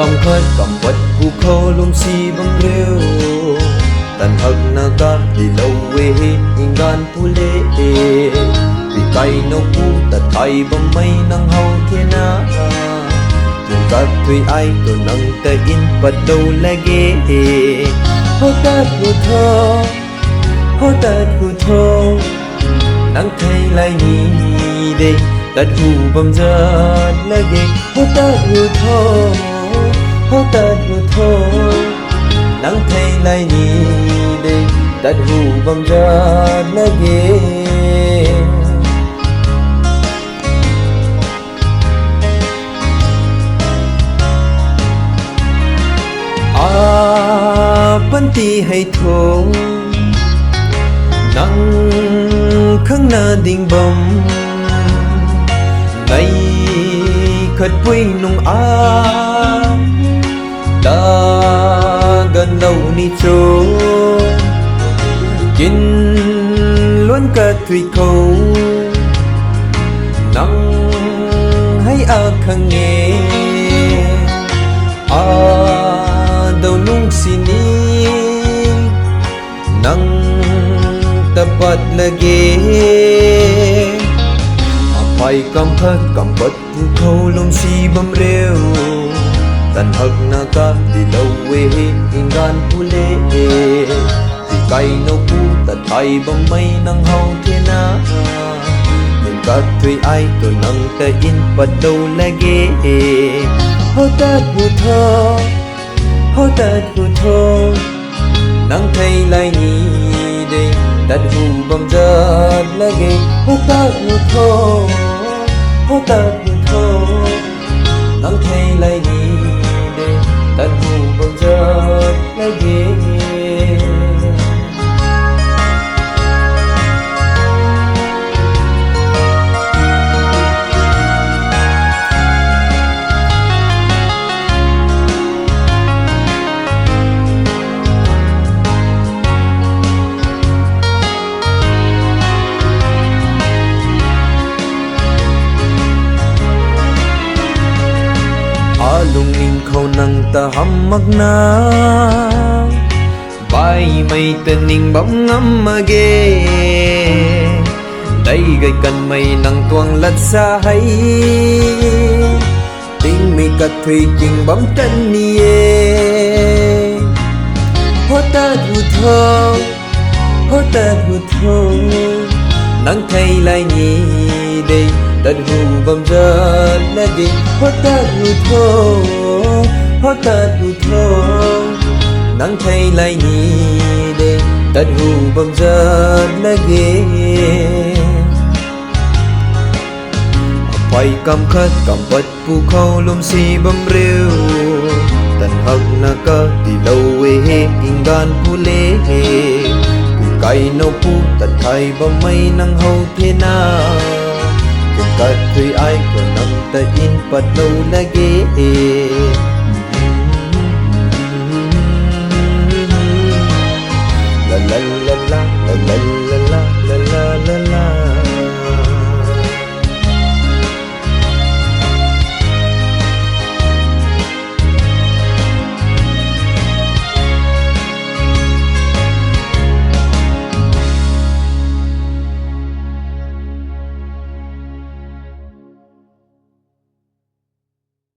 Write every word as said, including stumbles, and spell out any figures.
Kam khat kam pat pu khou lwmsi bam riu, tan hakna ka dilou e he, nganv pu le e. Pi kai nou pu ta thay bammei nang how the na, tung kat thui ai tu nang ta in pat dou lage. Ho tat hu tho, ho tat hu tho, nang thei lai ni de, tat hu bam zat lage. Ho tat hu tho, ho tat hu tho, nang thei lai ni de, tat hu bam zat lage. A, panty hei thu nang khang na ding bam, nei khat pui nung a ta ganlou ni cho, kin luan kat thui khou nang hei a khang e, a dou nung sini nang ta pat lage. Aphai kam khat kam pat pu khou lwmsi bam riu, tan hakna ka dilou e he, nganv pu le e. Pi kai nou pu ta thay bammei nang how the na, tung kat thui ai tu nang ta in pat dou lage. Ho tat hu tho, ho tat hu tho, nang thei lai ni de, tat hu bam zat lage. Ho tat hu tho, ho tat hu tho, nang thei lai ni de, tat hu bam zat lage. Alungning khou nang ta hamh makna, baihmei ta ning bam ngam mak ge. Dei gay kanmei nang tuang lat sa hei, tingmei kat thui king bam tan ni e. Ho tat hu tho, ho tat hu tho, nang thei lai ni de, tat hu bam zat lage. Ho tat hu tho, ho tat hu tho, nang thei lai ni de, tat hu bam zat lage. Aphai kam khat kam pat pu khou lwmsi bam riu, tan hakna ka dilou e he, nganv pu le e. Pi kai nou pu ta thay bammei nang how the na, tung kat thui ai tu nang ta in pat dou lage. La la la la, la la la la, la la la la.